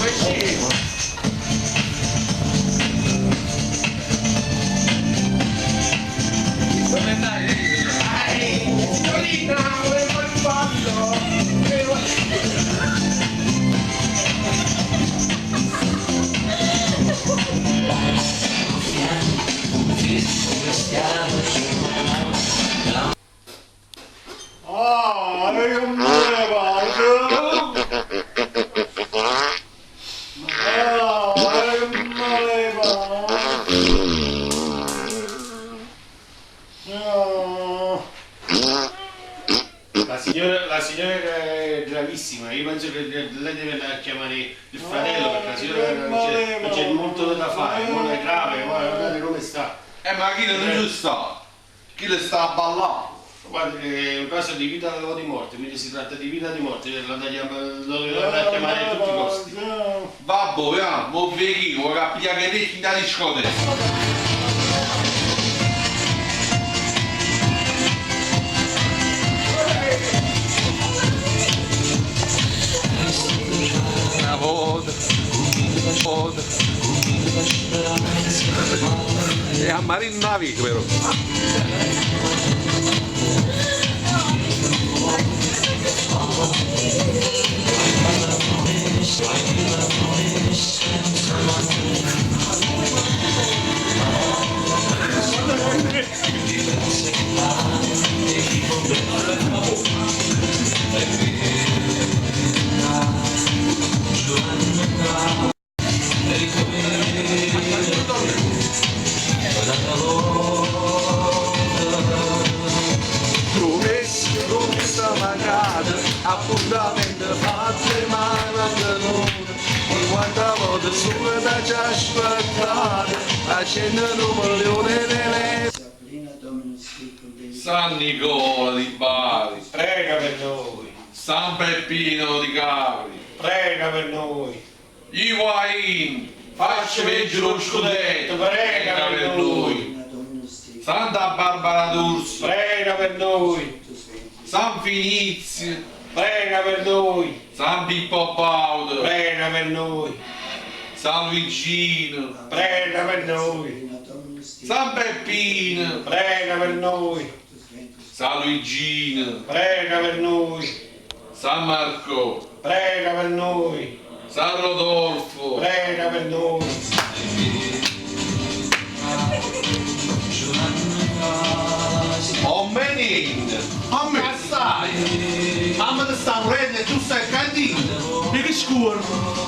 Ma è scemo! Signorina, volevo fare un ballo! Ah, che male pace! Ah, che male pace! Ah. La signora è gravissima, io penso che lei deve andare a chiamare il fratello perché la signora non c'è molto da fare, non è grave, guardate come sta. Ma chi non ci sta? Chi le sta a ballare? Guarda, è un caso di vita o di morte, quindi si tratta di vita o di morte, lo dobbiamo andare a chiamare a tutti i costi. Vabbè, ja, mo vedi, ora piglia che te da discoteca. Una volta, volta. E a Marina Navic però. Promessa, promessa mancata, appuntamento fatto ma non E quanta volta solo da ci aspettato, accende un milione di le. San Nicola di Bari, Prega per noi, San Peppino di Capri, prega per noi, Higuain, facci vincere lo scudetto, prega per noi. Santa Barbara d'Urso, prega per noi, San Finizio, prega per noi, San Pippo Baudo, prega per noi, San Luigino, prega per noi, San Peppino, prega per noi, San Luigino, prega per noi, San Marco, prega per noi, San Rodolfo, prega per noi. O menin, A me, assai, mamma ti sta morendo e tu stai in cantina. mi che scuro,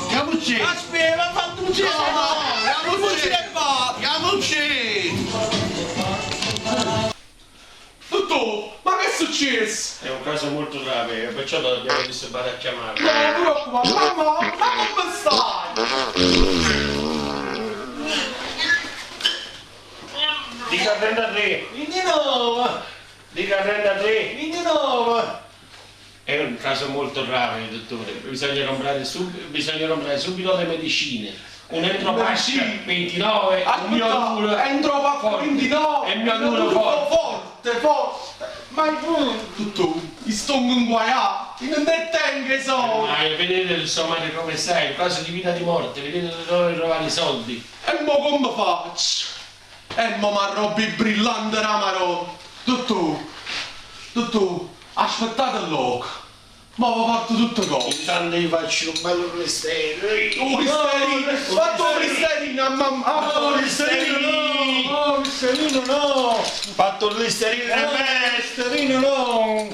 Che c'è? Aspetta, ha fatto un giro! No, no, Chiamoci! Dottor, ma che è successo? È un caso molto grave, perciò lo dobbiamo disturbare a chiamarlo. No, non ti preoccupare, mamma, ma come stai? Dica 33, 29! dica 33. 29! È un caso molto grave, dottore. Bisogna comprare, bisogna comprare subito le medicine. Un entropasca 29, un mio Entro Pasqua 29! E mio duro forte! Forte, forte! Ma tutto, mi sto inguaiato, io non ne tengo i soldi! Ma vedete insomma come stai, è un caso di vita o di morte, vedete dove trovare i soldi. E mo come faccio? E mo m'arrobbi il brillante da Maronna! Dottore, dottore, aspettate loco! Ma vi porto tutte cose! Intanto io faccio un bello listerino. Un listerino! Fatto un listerino a mamma! No, listerino no! No, Listerino no! Fatto un listerino No, me! Listerino no!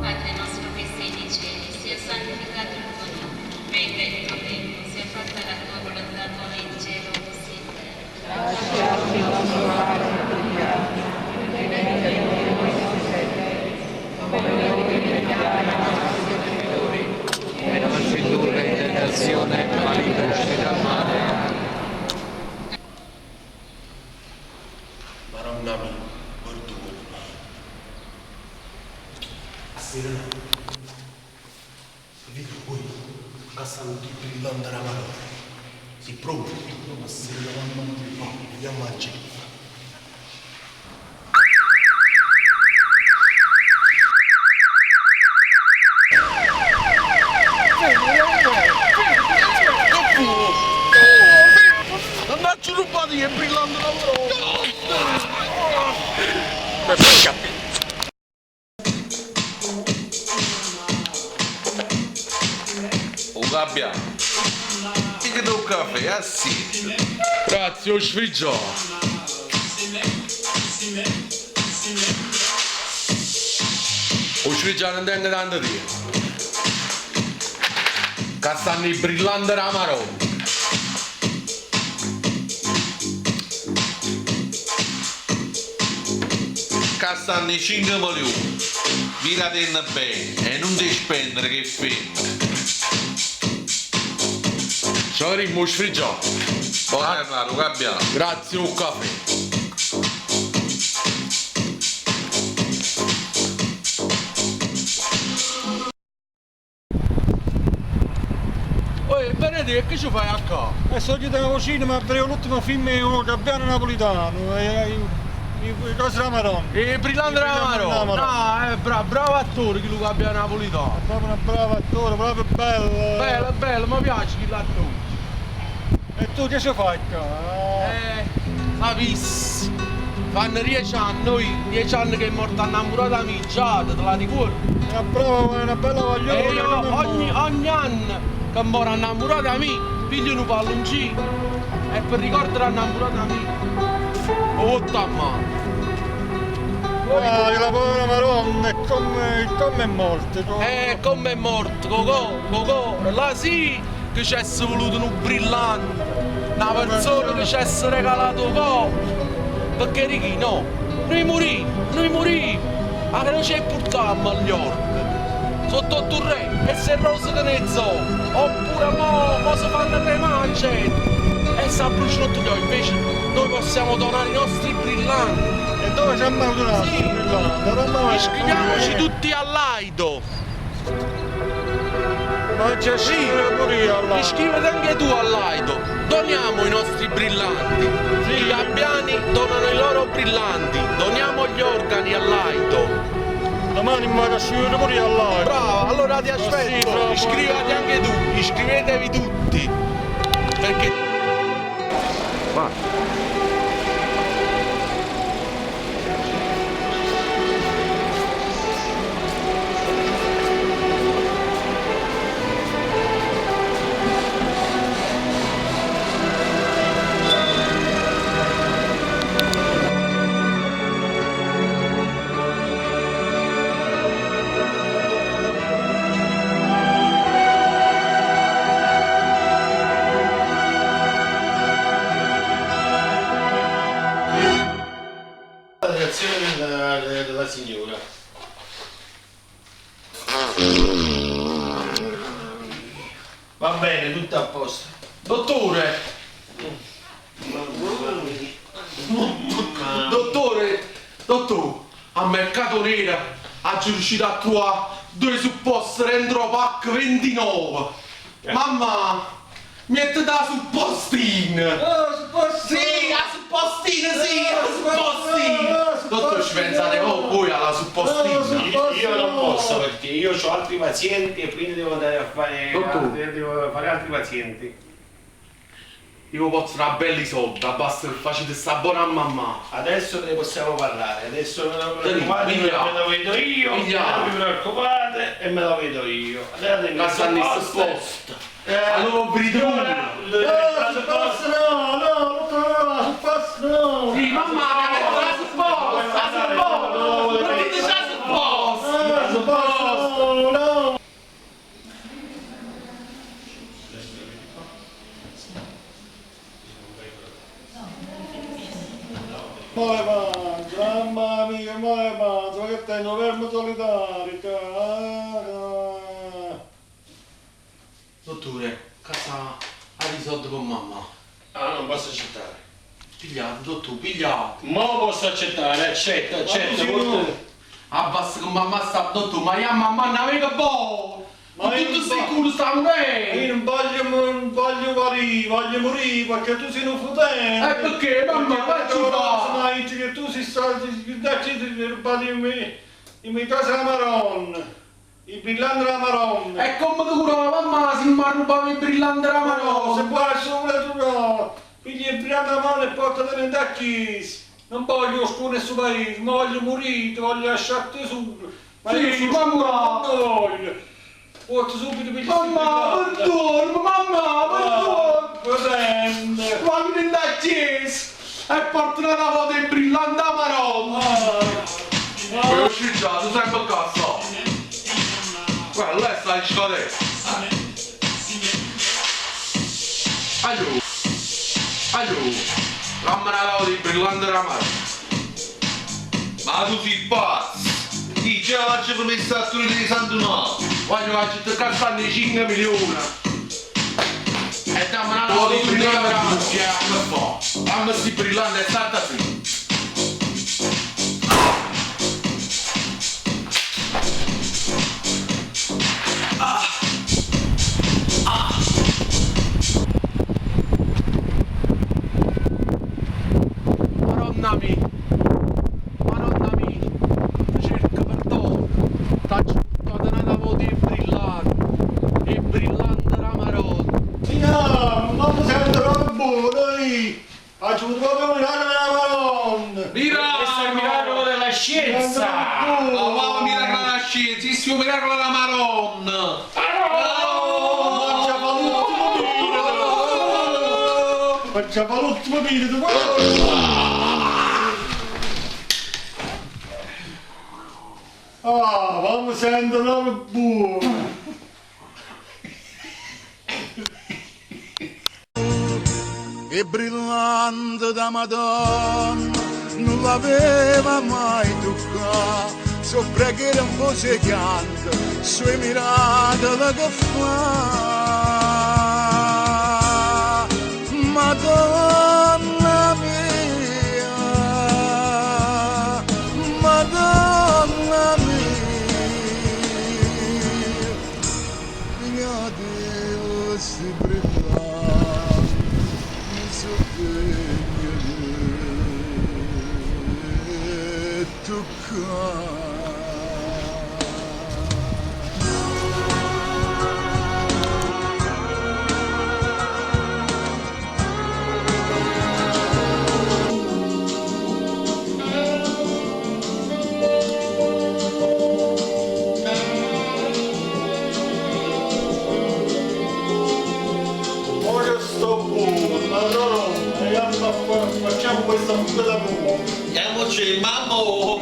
Padre nostro che sei nei cieli, sia santificato il tuo nome, venga il tuo regno, sia fatta la tua volontà come in cielo così in terra. E non ci indurre in tentazione, ma liberaci dal male. Maronna mia, perdonami. Sera, vedo voi che stanno tutti brillando la mano. Si pronto, ma se la mamma di qua, vediamo a gente. arrubbato io il brillante da O Gabbia, ti do un caffè, ah sì. Grazie, ho sfriggiato. Ho sfriggiato non tengo tanto tempo. Che stanno i brillanti della Maronna. Che stanno i 5 milioni. Vi la tengo bene e non ti spendere che femmina. Ciao Rimmo, ho sfriggiato. Buona giornata, Gabbia. Grazie, un caffè. Oi, Benedetto, che ci fai a qua? E sto chiedendo alla cinema a vedere l'ultimo film di un gabbiano napolitano, i cose della Madonna. E brillante I della brillanti della Maronna. Maronna. No, è bravo attore che lui abbia napolitano. Proprio una brava attore, proprio bello. Bello, bello, mi piace chi l'attore. E tu che ci fai qua? Sapessi. Fanno 10 anni, noi 10 anni che è morta innamorata mia, Giada, te la ricordi? Una brava, una bella vogliola. E io ogni anno che muore innamorata mia, piglio un palloncino e per ricordare innamorata mia, lo butto a mano. Ah, la povera Madonna, è come è morta. Come è morto, cocò, cocò, là sì che ci è voluto un brillante, una persona che ci è regalato cocò, perché Ricky no, noi morì, ma che non ci portammo agli orchi, sotto il re e se rosa che ne so, oppure mo si fanno le mance e si bruciano tutti gli occhi, invece noi possiamo donare i nostri brillanti. E dove ci hanno donato Sì. il brillante? Iscriviamoci tutti all'Aido. Ma c'è Sì. pure io all'Aido. Iscriviti anche tu all'Aido. Doniamo i nostri brillanti. Sì. I gabbiani donano i loro brillanti. Doniamo gli organi all'Aido. Domani mi vado a scrivere pure io all'Aido. Bravo, allora ti aspetto. Sì, bravo. Iscriviti anche tu. Iscrivetevi tutti. Perché Va. La reazione della signora. Va bene, tutto a posto. Dottore! Dottore! Dottore! A Mercato Nero oggi riuscito a trovare due supposte dentro pack 29. Mamma! Metti da suppostina! Ah, suppostina! Sì, la suppostina, sì, la suppostina! Dottore, ci pensate voi alla suppostina? Io non posso perché io ho altri pazienti e quindi devo andare a fare altri, devo fare altri pazienti. Io posso dare belli soldi, basta che facete sta buona mamma. Adesso ne possiamo parlare, adesso me la, Dai, guardi, me via. la vedo io, Via. non vi preoccupate e me la vedo io. Adesso La stanno in supposta. Allora vi Signora, Ah, la supposta no, no, no, supposta no. Sì, mamma, la supposta, la supposta! Mettete la supposta! Ah, supposta no, no. Mole mangia, mamma mia, mole mangia, ma che tengo verme solitario, cara. Dottore, casa ha risolto con mamma. Ah, non posso accettare. Pigliate, dottore, pigliate. Mo posso accettare, accetto, accetto. Ma tu molto- Abbassa con mamma sta, dottore, ma io mamma non aveva buono. Ma Ma io tutto non sicuro sta Io morendo. non voglio, non voglio morire, voglio morire perché tu sei un fotente. Perché, mamma, ma ci fa? Ma dici che tu sei stato, ti sei rubato in mia casa la Maronna, il brillante della Maronna. E come ti curava mamma se mi rubava il brillante della No, se Madonna? può essere pure tu no. Piglia il brillante a mano e portatelo in da chiesa. Non voglio scuola nel suo paese, ma voglio morire, ti voglio lasciarti solo. Ma Sì, io sono mamma. Non voglio. Porta subito per Mamma, perdono, mamma, perdono! Prende. Vanno in da chiesa e portano una volta il brillante a Maronna! Poi uscì già, tu sempre cazzo! Guarda, lei sta in discoteca! Aiuto! Aiuto! Dammi una volta il brillante a Maronna! Ma tu sei pazzo! Chi ce la faccio promessa a tutti di San Donato? Voglio che ci stanno i 5 milioni! E dammi una volta il brillante a Maronna! Che fa? Dammi sti brillanti e stata qui! Madonna mia, Madonna mia, ti cerco perdono, t'ho portato una volta il brillante, il brillante da Maronna. Signora, non mi sento proprio buono io. Faccio proprio un miracolo della Madonna. Questo è il miracolo della scienza! Ma va, miracolo della scienza, il suo miracolo della Maronna! Facciamo l'ultimo minuto. Facciamo l'ultimo minuto. Ah, ma mi sento proprio buono. E brillante da Madonna non l'aveva mai toccato sopra che era un po' secante sui miracoli che fa Madonna mia Madonna mia mia Dio si brillante mi sovvegno di toccare. Ora sto buono, Madonna, andiamo a facciamo questa fuga d'amore. Andiamoci, mamma!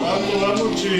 Andiamoci.